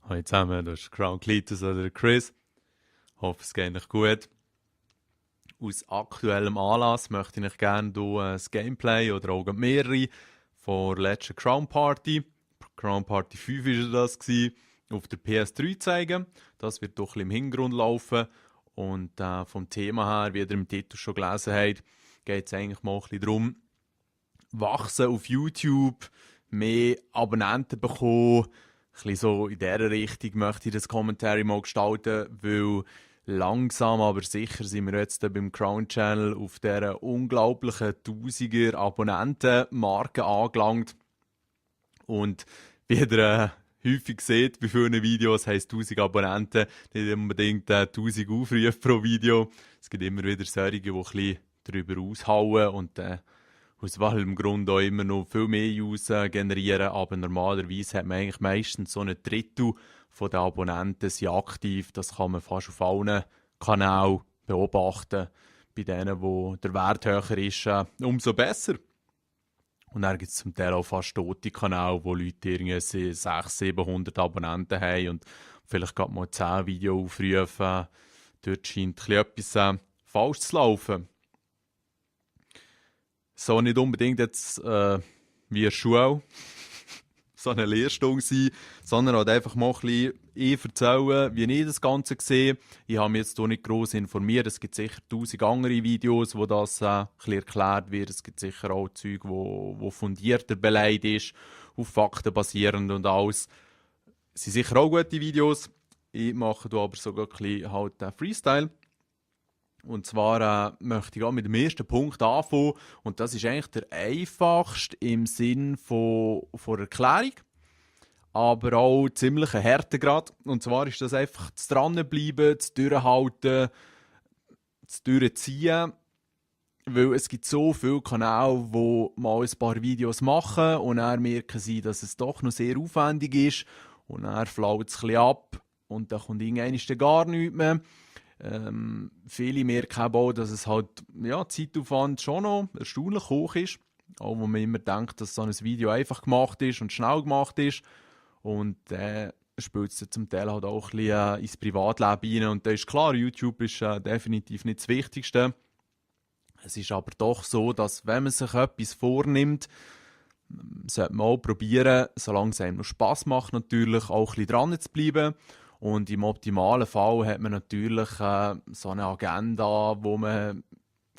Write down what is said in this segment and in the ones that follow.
Hallo zusammen, das ist Crown Cletus oder Chris. Hoffe, es geht euch gut. Aus aktuellem Anlass möchte ich euch gerne das Gameplay oder auch mehrere von der letzten Crown Party, Crown Party 5 war das, auf der PS3 zeigen. Das wird doch ein bisschen im Hintergrund laufen. Und vom Thema her, wie ihr im Titel schon gelesen habt, geht es eigentlich mal ein bisschen darum, wachsen auf YouTube, mehr Abonnenten bekommen. Ein bisschen so in dieser Richtung möchte ich das Commentary mal gestalten, weil langsam aber sicher sind wir jetzt beim Crown Channel auf dieser unglaublichen Tausiger Abonnenten-Marke angelangt. Und wie ihr häufig seht bei vielen Videos, heisst 1000 Abonnenten nicht unbedingt 1000 Aufrufe pro Video. Es gibt immer wieder solche, die ein bisschen darüber aushauen und aus welchem Grund auch immer noch viel mehr Views generieren, aber normalerweise hat man eigentlich meistens so ein Drittel von den Abonnenten sind aktiv. Das kann man fast auf allen Kanälen beobachten. Bei denen, wo der Wert höher ist, umso besser. Und dann gibt es zum Teil auch fast tote Kanäle, wo Leute irgendwie 600, 700 Abonnenten haben und vielleicht gerade mal 10 Videos aufrufen. Dort scheint etwas falsch zu laufen. So nicht unbedingt jetzt wie in der Schule so eine Lehrstunde sein, sondern halt einfach mal ein bisschen erzählen, wie ich das Ganze sehe. Ich habe mich jetzt hier nicht gross informiert. Es gibt sicher 1000 andere Videos, wo das ein bisschen erklärt wird. Es gibt sicher auch Zeug, wo fundierter beleidigt ist, auf Fakten basierend und alles. Es sind sicher auch gute Videos. Ich mache hier aber sogar ein bisschen halt Freestyle. Und zwar möchte ich auch mit dem ersten Punkt anfangen. Und das ist eigentlich der einfachste im Sinn von Erklärung. Aber auch ziemlich ein Härtegrad. Und zwar ist das einfach das Dranbleiben, das Durchhalten, das Durchziehen. Weil es gibt so viele Kanäle, die mal ein paar Videos machen und dann merken sie, dass es doch noch sehr aufwendig ist. Und dann flaut es ein bisschen ab und dann kommt irgendwann gar nichts mehr. Viele merken aber auch, dass es halt, ja, Zeitaufwand schon noch erstaunlich hoch ist. Auch wo man immer denkt, dass so ein Video einfach gemacht ist und schnell gemacht ist. Und spielt es zum Teil halt auch ein bisschen ins Privatleben rein. Und da ist klar, YouTube ist definitiv nicht das Wichtigste. Es ist aber doch so, dass wenn man sich etwas vornimmt, sollte man auch probieren, solange es einem noch Spass macht, natürlich auch ein bisschen dran zu bleiben. Und im optimalen Fall hat man natürlich so eine Agenda, wo man,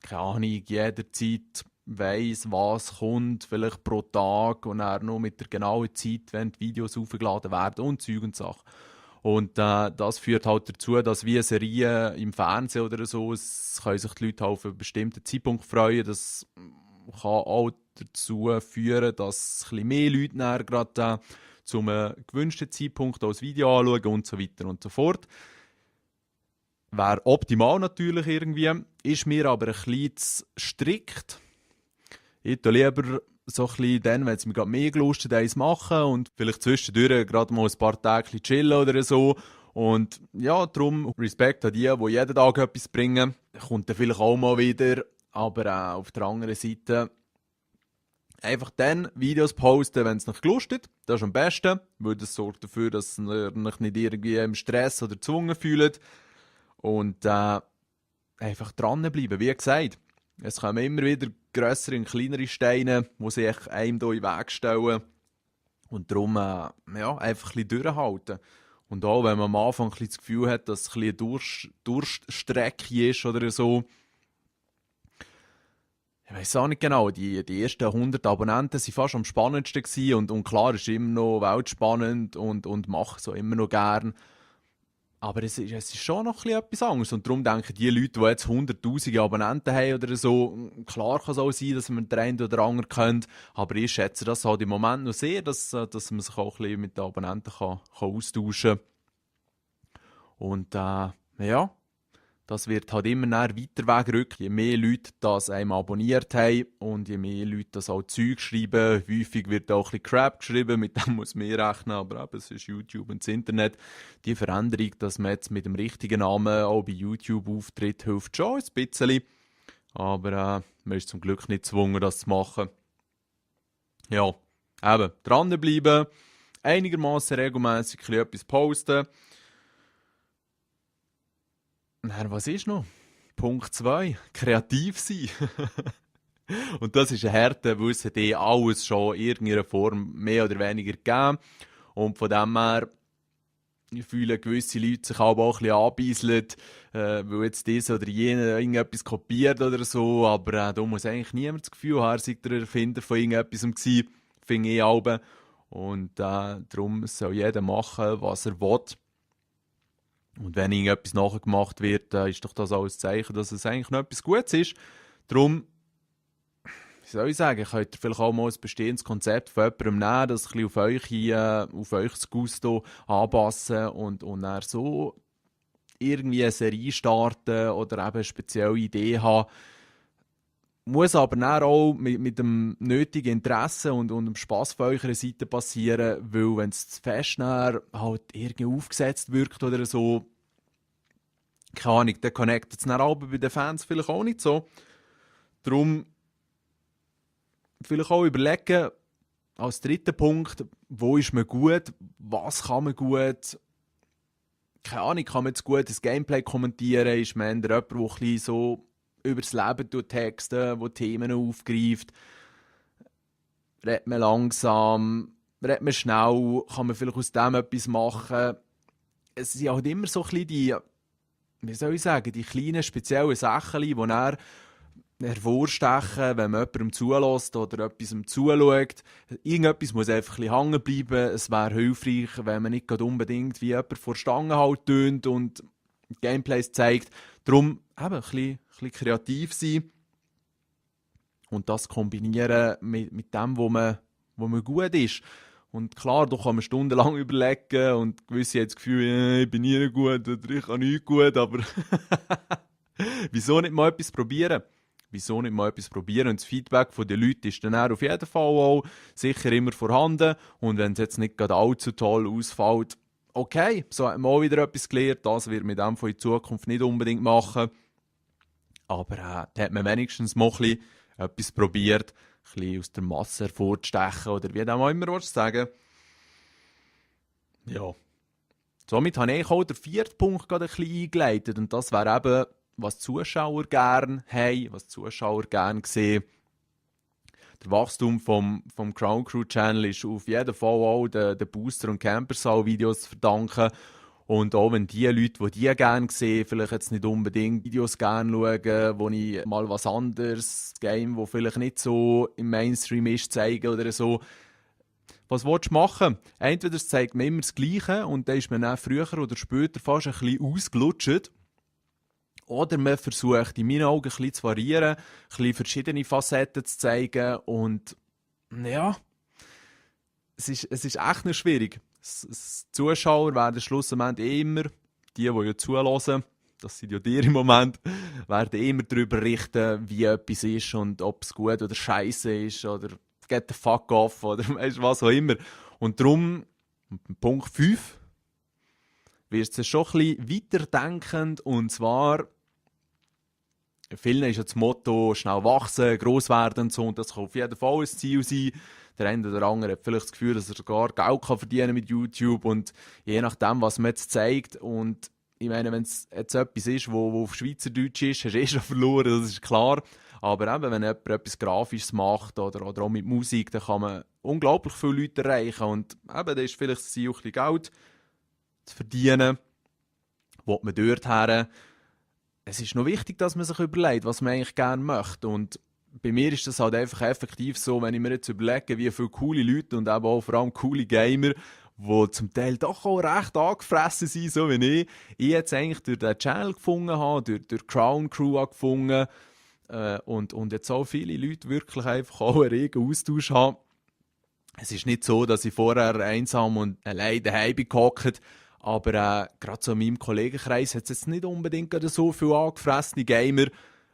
keine Ahnung, jederzeit weiss, was kommt, vielleicht pro Tag und dann noch mit der genauen Zeit, wenn die Videos aufgeladen werden und Zeug und Sachen. Und das führt halt dazu, dass wie Serien im Fernsehen oder so, es können sich die Leute auf einen bestimmten Zeitpunkt freuen. Das kann auch dazu führen, dass ein bisschen mehr Leute dann gerade zum gewünschten Zeitpunkt das Video anschauen und so weiter und so fort. Wäre optimal natürlich irgendwie, ist mir aber ein bisschen zu strikt. Ich tue lieber so ein bisschen dann, wenn es mir gerade mehr gelustet eins machen und vielleicht zwischendurch gerade mal ein paar Tage chillen oder so. Und ja, darum Respekt an die jeden Tag etwas bringen. Kommt dann vielleicht auch mal wieder, aber auf der anderen Seite einfach dann Videos posten, wenn es euch gelustet. Das ist am besten, weil das sorgt dafür, dass ihr euch nicht irgendwie im Stress oder gezwungen fühlt. Und einfach dranbleiben, wie gesagt. Es kommen immer wieder grössere und kleinere Steine, die sich einem hier in den Weg stellen. Und darum ja, einfach ein bisschen durchhalten. Und auch wenn man am Anfang ein bisschen das Gefühl hat, dass es ein bisschen eine Durststrecke ist oder so, ich weiß auch nicht genau, die ersten 100 Abonnenten waren fast am spannendsten gewesen und klar ist immer noch weltspannend und mache es auch immer noch gern. Aber es ist schon noch etwas anderes und darum denke ich, die Leute, die jetzt 100'000 Abonnenten haben oder so, klar kann es auch sein, dass man den einen oder anderen kennt, aber ich schätze das halt im Moment noch sehr, dass man sich auch ein bisschen mit den Abonnenten kann austauschen kann. Und ja, das wird halt immer näher weiter wegrücken. Je mehr Leute das einem abonniert haben und je mehr Leute das auch Zeug schreiben, häufig wird auch ein bisschen Crap geschrieben, mit dem muss man rechnen, aber eben, es ist YouTube und das Internet. Die Veränderung, dass man jetzt mit dem richtigen Namen auch bei YouTube auftritt, hilft schon ein bisschen. Aber man ist zum Glück nicht gezwungen, das zu machen. Ja, eben, dranbleiben. einigermaßen regelmäßig etwas posten. Dann, was ist noch? Punkt 2, kreativ sein. Und das ist eine Härte, weil es hat alles schon in irgendeiner Form mehr oder weniger gegeben. Und von dem her fühlen gewisse Leute sich auch ein bisschen anbeißelt, weil jetzt das oder jene irgendetwas kopiert oder so. Aber da muss eigentlich niemand das Gefühl haben, er sei der Erfinder von irgendetwas gewesen, finde ich auch. Und darum soll jeder machen, was er will. Und wenn irgendetwas nachgemacht wird, ist doch das auch ein Zeichen, dass es eigentlich noch etwas Gutes ist. Darum, wie soll ich sagen, könnt ihr vielleicht auch mal ein bestehendes Konzept von jemandem nehmen, das ein bisschen auf euch hier, auf euch das Gusto anpassen und dann so irgendwie eine Serie starten oder eben eine spezielle Idee haben. Muss aber dann auch mit dem nötigen Interesse und dem Spass von eurer Seite passieren, weil wenn es zu fest halt irgendwie aufgesetzt wirkt oder so, keine Ahnung, dann connectet es dann auch bei den Fans vielleicht auch nicht so. Darum vielleicht auch überlegen, als dritten Punkt, wo ist man gut, was kann man gut, keine Ahnung, kann man jetzt gut das Gameplay kommentieren, ist man eher jemand, der ein bisschen so über das Leben texten, der Themen aufgreift, redet man langsam, redet man schnell, kann man vielleicht aus dem etwas machen. Es sind halt immer so ein bisschen die, wie soll ich sagen, die kleinen speziellen Sachen, die er hervorstechen, wenn man jemandem zulässt oder etwas zuschaut. Irgendetwas muss einfach ein bisschen hängen bleiben. Es wäre hilfreich, wenn man nicht unbedingt wie jemand vor Stangen halt tönt und Gameplays zeigt. Darum eben ein bisschen kreativ sein und das kombinieren mit dem, wo man gut ist. Und klar, da kann man stundenlang überlegen und gewisse haben das Gefühl, ich bin nie gut oder ich kann nichts gut, aber wieso nicht mal etwas probieren? Wieso nicht mal etwas probieren? Und das Feedback den Leuten ist dann auf jeden Fall auch sicher immer vorhanden. Und wenn es jetzt nicht gerade allzu toll ausfällt, okay, so hat man auch wieder etwas gelernt. Das wird man dann in Zukunft nicht unbedingt machen. Aber da hat man wenigstens mal etwas probiert, ein bisschen aus der Masse hervorzustechen oder wie auch immer sagen. Ja. Somit habe ich auch den vierten Punkt gerade ein bisschen eingeleitet. Und das wäre eben, was die Zuschauer gerne haben, was die Zuschauer gerne sehen. Der Wachstum vom Crown Crew Channel ist auf jeden Fall auch den Booster- und Campersaal-Videos zu verdanken. Und auch wenn die Leute, die gerne sehen, vielleicht jetzt nicht unbedingt Videos gerne schauen, wo ich mal was anderes, Game, wo vielleicht nicht so im Mainstream ist, zeige oder so. Was willst du machen? Entweder es zeigt mir immer das Gleiche und dann ist man dann früher oder später fast ein bisschen ausgelutscht. Oder man versucht in meinen Augen ein bisschen zu variieren, ein bisschen verschiedene Facetten zu zeigen und ja, es ist echt nicht schwierig. Die Zuschauer werden schlussendlich immer, die ja zulassen, das sind ja dir im Moment, werden immer darüber richten, wie etwas ist und ob es gut oder scheiße ist oder get the fuck off oder weißt, was auch immer. Und darum, Punkt 5, wird es schon ein bisschen weiterdenkend und zwar vielen ist ja das Motto schnell wachsen, gross werden und so und das kann auf jeden Fall ein Ziel sein. Der eine oder andere hat vielleicht das Gefühl, dass er sogar Geld verdienen kann mit YouTube und je nachdem, was man jetzt zeigt und ich meine, wenn es jetzt etwas ist, wo auf Schweizerdeutsch ist, hast du schon verloren, das ist klar. Aber eben, wenn jemand etwas Grafisches macht oder auch mit Musik, dann kann man unglaublich viele Leute erreichen und eben, da ist vielleicht das Ziel, ein bisschen Geld zu verdienen, will man dort her. Es ist noch wichtig, dass man sich überlegt, was man eigentlich gerne möchte. Und bei mir ist das halt einfach effektiv so, wenn ich mir jetzt überlege, wie viele coole Leute und eben auch vor allem coole Gamer, die zum Teil doch auch recht angefressen sind, so wie ich jetzt eigentlich durch den Channel gefunden habe, durch Crown Crew gefunden und jetzt auch viele Leute wirklich einfach auch einen regen Austausch haben. Es ist nicht so, dass ich vorher einsam und allein daheim bin gehockt, aber gerade so in meinem Kollegenkreis hat es jetzt nicht unbedingt so viele angefressene Gamer.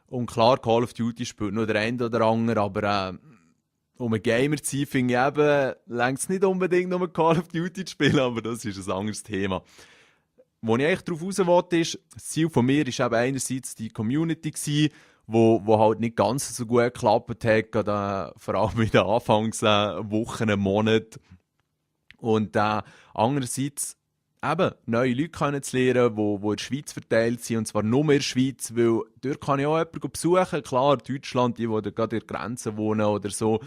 Und klar, Call of Duty spielt nur der eine oder andere, aber um ein Gamer zu sein, finde ich eben, reicht es nicht unbedingt, nur Call of Duty zu spielen, aber das ist ein anderes Thema. Wo ich eigentlich darauf raus wollte, ist, das Ziel von mir war eben einerseits die Community gewesen, wo halt nicht ganz so gut geklappt hat, gerade, vor allem in den Anfangswochen, Monaten. Und andererseits eben neue Leute kennenzulernen, die in der Schweiz verteilt sind, und zwar nur in der Schweiz, weil dort kann ich auch jemanden besuchen. Klar, Deutschland, die gerade an der Grenze wohnen oder so,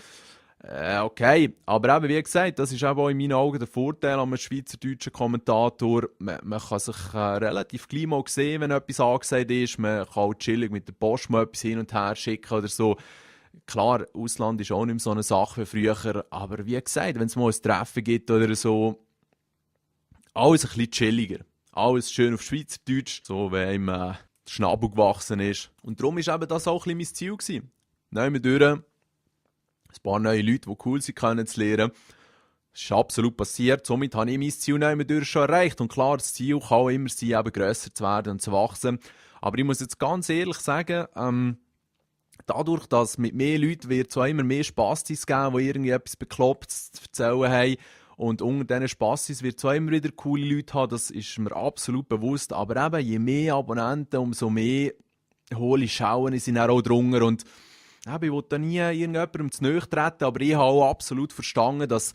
okay. Aber eben, wie gesagt, das ist eben auch in meinen Augen der Vorteil an einem schweizerdeutschen Kommentator. Man kann sich relativ gleich mal sehen, wenn etwas angesagt ist. Man kann auch chillig mit der Post mal etwas hin und her schicken oder so. Klar, Ausland ist auch nicht mehr so eine Sache wie früher, aber wie gesagt, wenn es mal ein Treffen gibt oder so, alles ein bisschen chilliger. Alles schön auf Schweizerdeutsch, so wie ihm der Schnabel gewachsen ist. Und darum war eben das auch ein bisschen mein Ziel. Nehmen wir durch, ein paar neue Leute, die cool sind, kennenzulernen. Das ist absolut passiert. Somit habe ich mein Ziel nehmen wir durch schon erreicht. Und klar, das Ziel kann auch immer sein, eben grösser zu werden und zu wachsen. Aber ich muss jetzt ganz ehrlich sagen, dadurch, dass mit mehr Leuten wird es auch immer mehr Spastis geben, die irgendwie etwas Beklopptes zu erzählen haben. Und unter diesen Spastis wird es auch immer wieder coole Leute haben, das ist mir absolut bewusst. Aber eben, je mehr Abonnenten, umso mehr hohle Schauen sind auch drunter. Und eben, ich will da nie irgendjemandem zu nahe treten, aber ich habe auch absolut verstanden, dass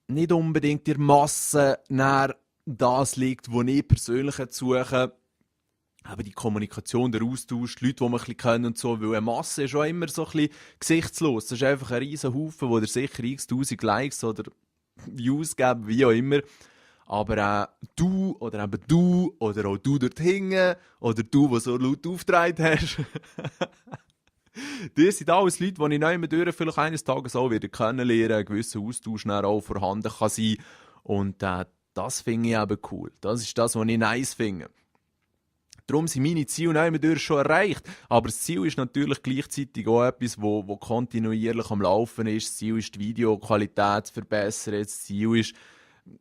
nicht unbedingt in der Masse nach das liegt, was ich persönlich suche. Aber die Kommunikation, der Austausch, die Leute, die man ein bisschen kennen und so, weil eine Masse ist auch immer so ein bisschen gesichtslos. Das ist einfach ein riesen Haufen, wo dir sicher x-tausend Likes oder Views geben, wie auch immer. Aber du oder eben du oder auch du dort hinten oder du, der so laut aufgetragen hast, das sind alles Leute, die ich noch immer durch vielleicht eines Tages auch wieder kennenlernen, ein gewisser Austausch dann auch vorhanden kann sein. Und das finde ich eben cool. Das ist das, was ich nice finde. Darum sind meine Ziele natürlich schon erreicht. Aber das Ziel ist natürlich gleichzeitig auch etwas, wo kontinuierlich am Laufen ist. Das Ziel ist, die Videoqualität zu verbessern. Das Ziel ist,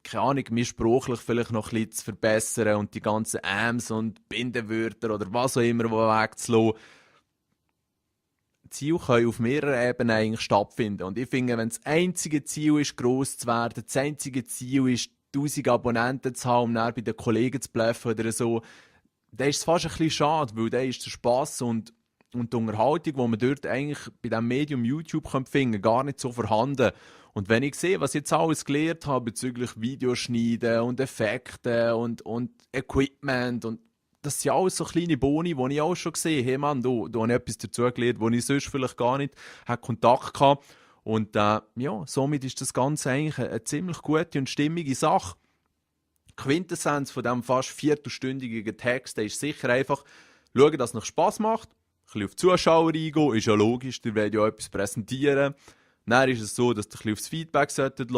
keine Ahnung, mich sprachlich vielleicht noch ein bisschen zu verbessern und die ganzen Ams und Bindewörter oder was auch immer wegzulassen. Ziele können auf mehreren Ebenen eigentlich stattfinden. Und ich finde, wenn das einzige Ziel ist, gross zu werden, das einzige Ziel ist, 1000 Abonnenten zu haben, um dann bei den Kollegen zu bluffen oder so, dann ist es fast ein bisschen schade, weil dann ist der Spass und die Unterhaltung, die man dort eigentlich bei diesem Medium YouTube finden kann, gar nicht so vorhanden. Und wenn ich sehe, was ich jetzt alles gelernt habe bezüglich Videoschneiden und Effekten und Equipment, und das sind alles so kleine Boni, die ich auch schon gesehen habe. Hey Mann, da habe ich etwas dazu gelernt, wo ich sonst vielleicht gar nicht Kontakt hatte. Und ja, somit ist das Ganze eigentlich eine ziemlich gute und stimmige Sache. Quintessenz von diesem fast viertelstündigen Text ist sicher einfach, schauen, dass es noch Spass macht, ein bisschen auf die Zuschauer eingehen, ist ja logisch, ihr wollt ja etwas präsentieren. Dann ist es so, dass ihr ein bisschen aufs Feedback hören solltet.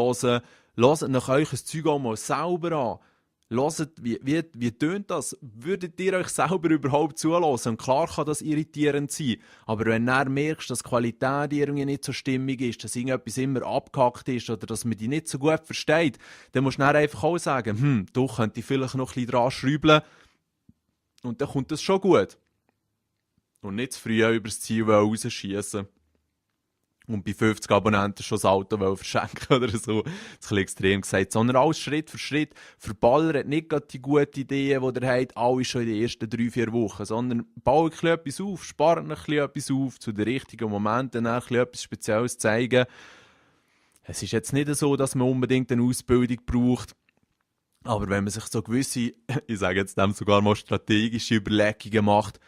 Hört nach euch das Zeug auch mal selber an. Hört, wie tönt das? Würdet ihr euch selber überhaupt zulassen? Und klar kann das irritierend sein, aber wenn du merkst, dass die Qualität irgendwie nicht so stimmig ist, dass irgendetwas immer abgehackt ist oder dass man die nicht so gut versteht, dann musst du dann einfach auch sagen, du könntest ich vielleicht noch ein bisschen dran schrauben und dann kommt das schon gut. Und nicht zu früh über das Ziel rausschießen. Und bei 50 Abonnenten schon das Auto verschenken oder so. Das ist ein bisschen extrem gesagt. Sondern alles Schritt für Schritt. Verballert nicht gerade die guten Ideen, die ihr habt, alle schon in den ersten 3-4 Wochen. Sondern baut ein bisschen etwas auf, spart ein bisschen etwas auf, zu den richtigen Momenten ein bisschen etwas Spezielles zeigen. Es ist jetzt nicht so, dass man unbedingt eine Ausbildung braucht. Aber wenn man sich so gewisse, ich sage jetzt dem sogar mal strategische Überlegungen macht,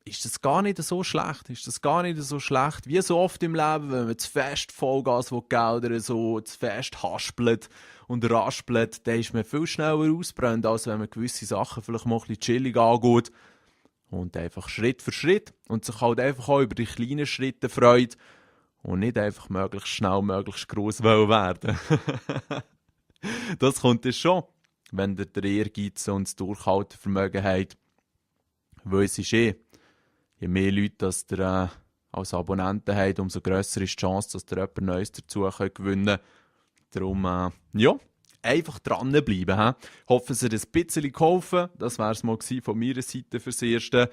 ist das gar nicht so schlecht. Ist das gar nicht so schlecht, wie so oft im Leben, wenn man zu fest Vollgas geben oder so, zu fest haspelt und raspelt, dann ist man viel schneller ausbrennt, als wenn man gewisse Sachen vielleicht mal ein bisschen chillig angeht und einfach Schritt für Schritt und sich halt einfach auch über die kleinen Schritte freut und nicht einfach möglichst schnell, möglichst gross werden. Das kommt dann schon, wenn ihr den Ehrgeiz und das Durchhaltevermögen habt. Weil es ist je mehr Leute das ihr als Abonnenten habt, umso grösser ist die Chance, dass ihr etwas Neues dazu gewinnen könnt. Darum, einfach dranbleiben. He? Hoffe, es hat ein bisschen geholfen. Das wäre es mal von meiner Seite fürs Erste.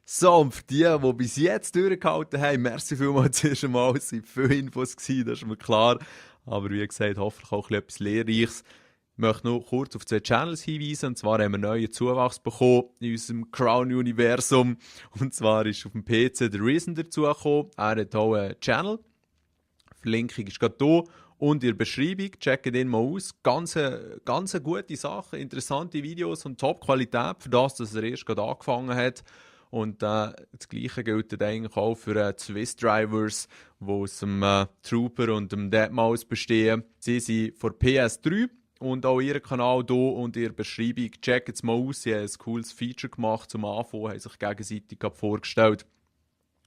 So, und für die bis jetzt durchgehalten haben, merci vielmals zuerst einmal. Es waren viele Infos, das ist mir klar. Aber wie gesagt, hoffentlich auch etwas Lehrreiches. Ich möchte noch kurz auf 2 Channels hinweisen. Und zwar haben wir neuen Zuwachs bekommen in unserem Crown-Universum. Und zwar ist auf dem PC der Reason dazugekommen. Er hat auch einen Channel. Die Verlinkung ist gerade hier. und in der Beschreibung. Checkt den mal aus. Ganz eine gute Sache, interessante Videos und Top-Qualität für das, dass er erst gerade angefangen hat. Und das Gleiche gilt eigentlich auch für Swiss Drivers, die aus dem Trooper und dem Deadmau5 bestehen. Sie sind von PS3 und auch ihren Kanal hier und ihre Beschreibung. Checkt es mal aus, sie haben ein cooles Feature gemacht zum Anfang, haben sich gegenseitig vorgestellt.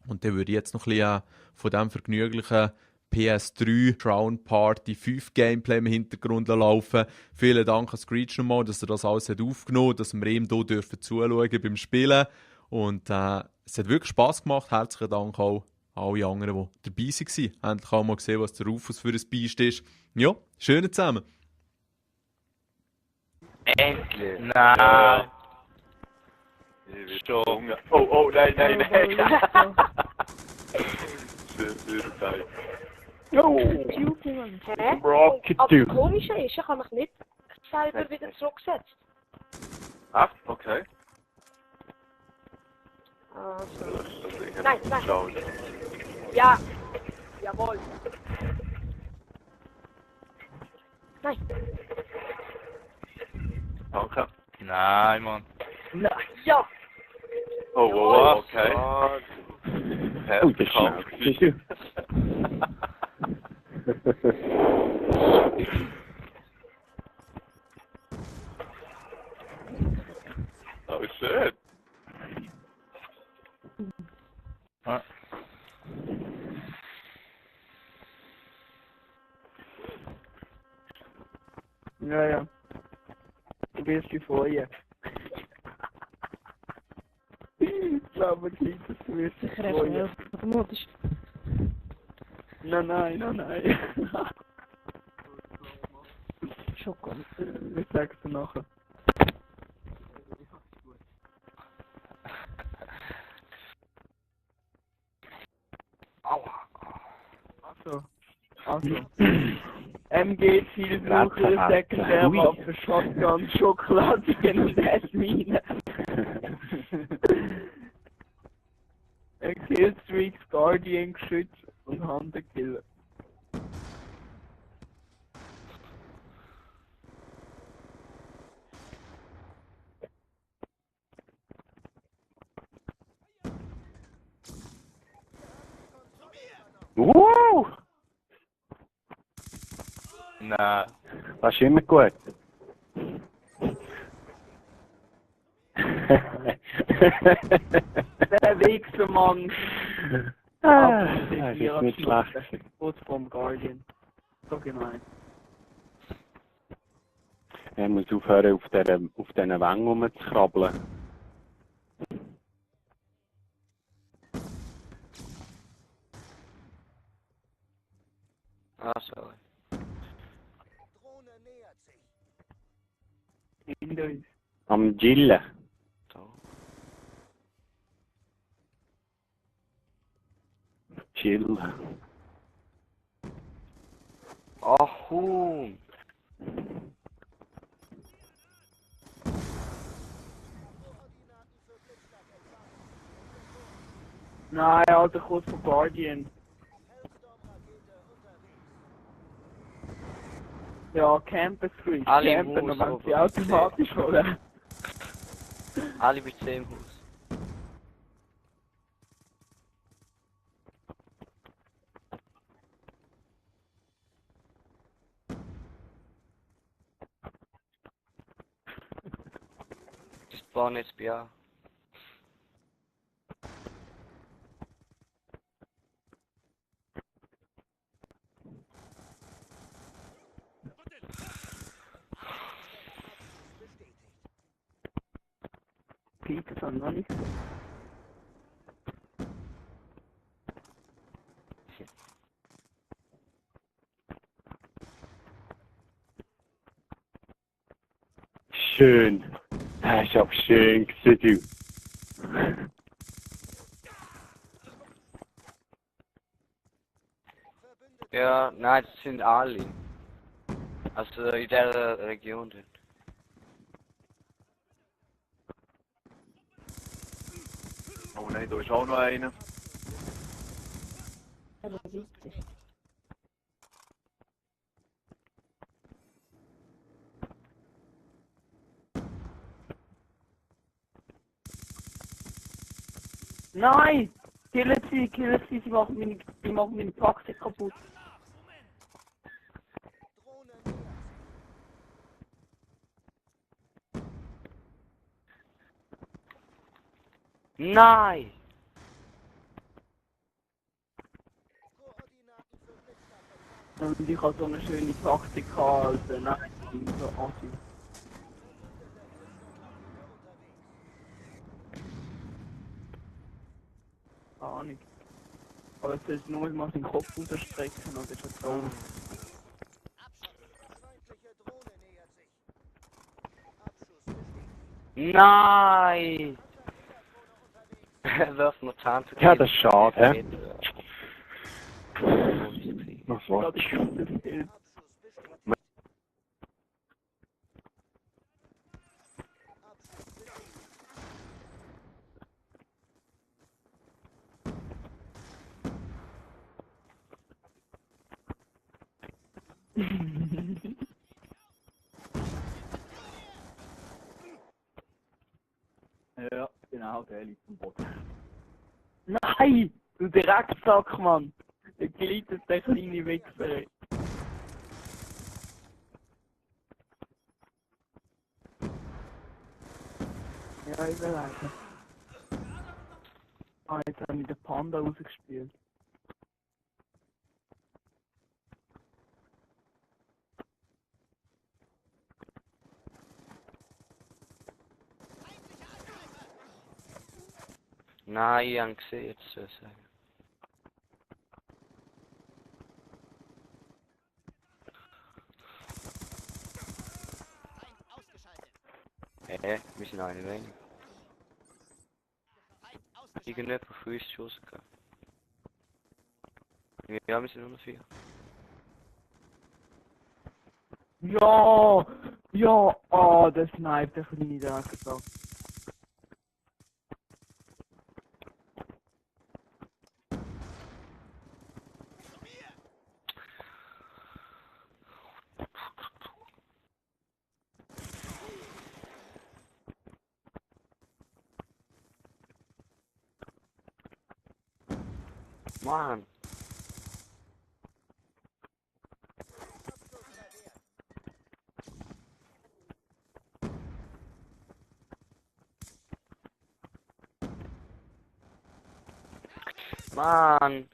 Und dann würde ich jetzt noch ein bisschen von diesem vergnüglichen PS3 Crown Party 5 Gameplay im Hintergrund laufen. Vielen Dank an Screech nochmal, dass er das alles hat aufgenommen hat, dass wir ihm hier zuschauen beim Spielen. Und es hat wirklich Spass gemacht. Herzlichen Dank auch an alle anderen, die dabei waren. Endlich auch mal gesehen, was der Rufus für ein Biest ist. Ja, schön zusammen. Endlich! Nein! Schon! Oh, nein! Sehr geil. Oh! Hä? Rocket Aber Dude! das Komische ist, ich habe mich nicht selber wieder zurückgesetzt. Ach, okay. Also. Das ist sicher Nein, nicht nein. schlau. Ja. Jawohl. Nein. Danke. Nein, Mann! Ja. Oh, okay. Oh, das ist schnell. Oh, shit. Ah. Ja. Du wirst dich freuen. Ich glaube nicht, dass du wirst dich Sicher freuen. erst automatisch. Nein. Schokolade. Ich sag's dir nachher. Also. MG Zielsuche, Sekundärwaffe, Shotgun, Schokoladien und Essmine. Killstreaks, Guardian, Geschütz und Hunter-Killer. Nein! Das ist immer gut. Der Wichsermann. Das ist jetzt nicht schlecht. Kurz vom Guardian. So gemein. Er muss aufhören, auf diesen Wängen rumzukrabbeln. Ah, sorry. Hinter uns. Am Gillen. So. Chillen. Ach, Huhn! Nein, Alter, kurz vom Guardian. Ja, Camper Street. Alle im Camper, Haus, dann wenn sie aber automatisch holen. Alle bei 10 im Haus. Die spawnen jetzt bei A. Pizza noch nicht. Schön. Das ist aber schön gewesen, du. Ja, nein, das sind alle. Also in der Region dort. Oh nein, da ist auch noch einer. Aber witzig. Nein! Killen sie, die machen meine Praxis kaputt. Nein! Und ich habe so eine schöne Taktik gehabt, also nein, ich bin so assi. Ahnung. Aber jetzt soll nur mal seinen Kopf rausstrecken und ist schon traurig. Nein! Er wirft mir 20 Ja, das ist schade, hä? Meter. Was war Das ist gutes Bild. Ja, genau, der liegt am Boden. Nein! Du Drecksack, Mann! Der gleitet der kleine Wichser. Ja, ich überlege. Ah, jetzt habe ich den Panda rausgespielt. Nein, ich habe ihn gesehen, jetzt soll ich sagen. Wir sind eine weniger. Irgendjemand von uns geschossen gehabt. Ja, wir sind nur noch 4. Ja! Ja! Ah, der sniped der kleine Drecksack. Mann! Mann!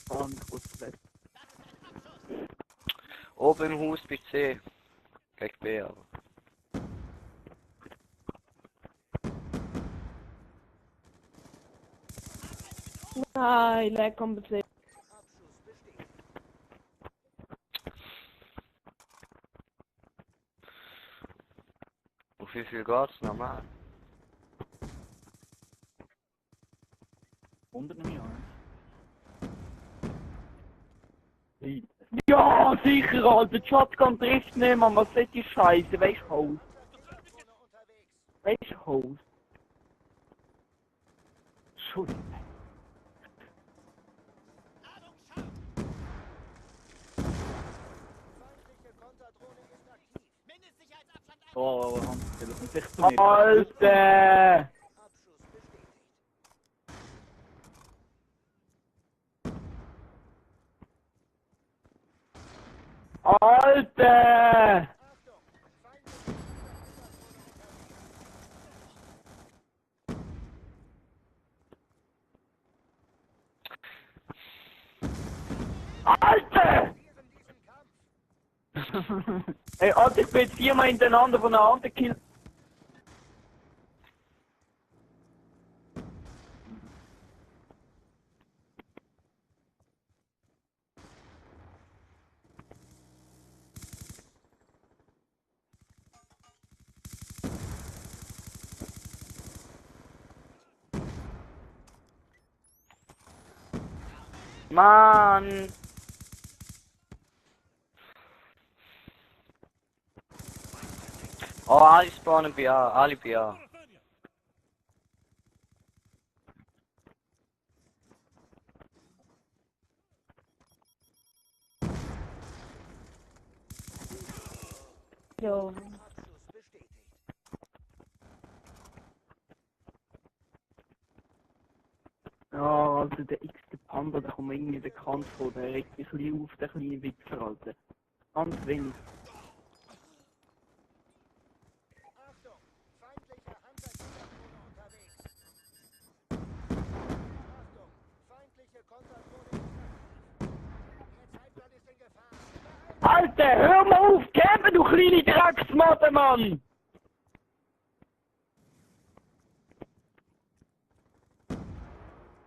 Und kurz weg. Oben im Haus bei C. Gegen B aber. Nein, leg kompensiert. Auf wie viel geht's normal? 100 nehme ich an. Ja, sicher, Alter, die Shotgun trifft nicht, man, was ist die Scheiße, weißt du, Haus? Weißt du, Haus? Entschuldigung. Oh, Handtelefon, sich zu mir. Alter! Alter! Alter! Ey, Alter, ich bin jetzt 4-mal hintereinander von einer anderen Kill. Mann! Oh, alle spawnen bei A, alle bei A. Ja. Ja, also der x-te Panda, der kommt mir irgendwie bekannt vor, der regt mich ein bisschen auf, der kleine Wichser, Alter. Ganz wenig. Alter, hör mal auf, campen, du kleine Drecksmatte, Mann!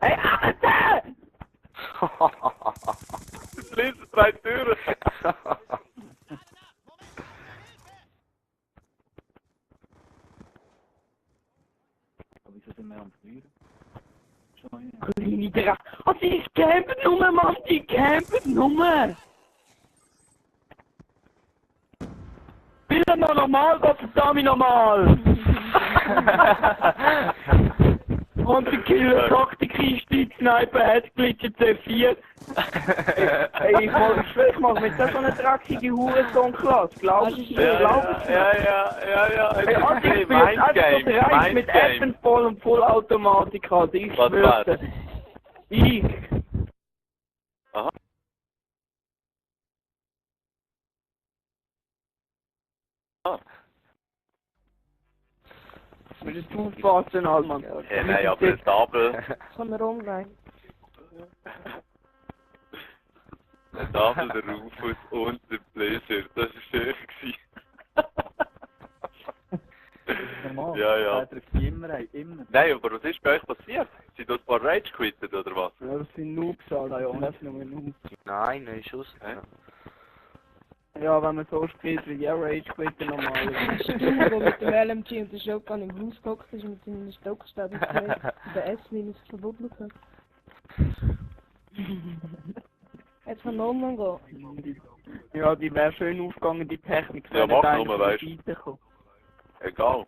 Hey, Alter! Schließen 3 Türen. Wieso sind wir am Feuer? Kleine Dreck... Oh, die campen nur, Mann, die campen nur! Bitte noch normal, Gott verdammt normal! Und der Killer-Taktik-Einstieg Sniper hat glitschert C4. Ey, ich mach mit so einer dreckigen Hurensohn-Klasse, glaubst du? Glaubst du? Ja. Hey, also ich bin jetzt einfach so reich mit Appenvoll und Vollautomatik, also ich schwör's. Ich. Aha. Mit dem Tuchfassen, Mann. Ja, nein, aber ein Tabel. Kann er umgehen. Ein Tabel, der Rufus und der Blazer. Das war schön gewesen. Normal. Ja. Der trifft immer. Nein, aber was ist bei euch passiert? Sind da ein paar Rage quittet oder was? Ja, das sind Noobs, Alter, ja, das sind nur Noobs. Nein, nein, Schuss. Ja, wenn man so spielt, wie der Rage quitten normalerweise. Stimmt, der mit dem LMG und der Shotgun im Haus gehockt ist mit seinen Stockstäben der S-Minus verbuddelt hat. Jetzt kann Norman gehen. Ja, die wäre schön aufgegangen, die Technik. Ja, mach nur, weißt du. Seite kommen. Egal.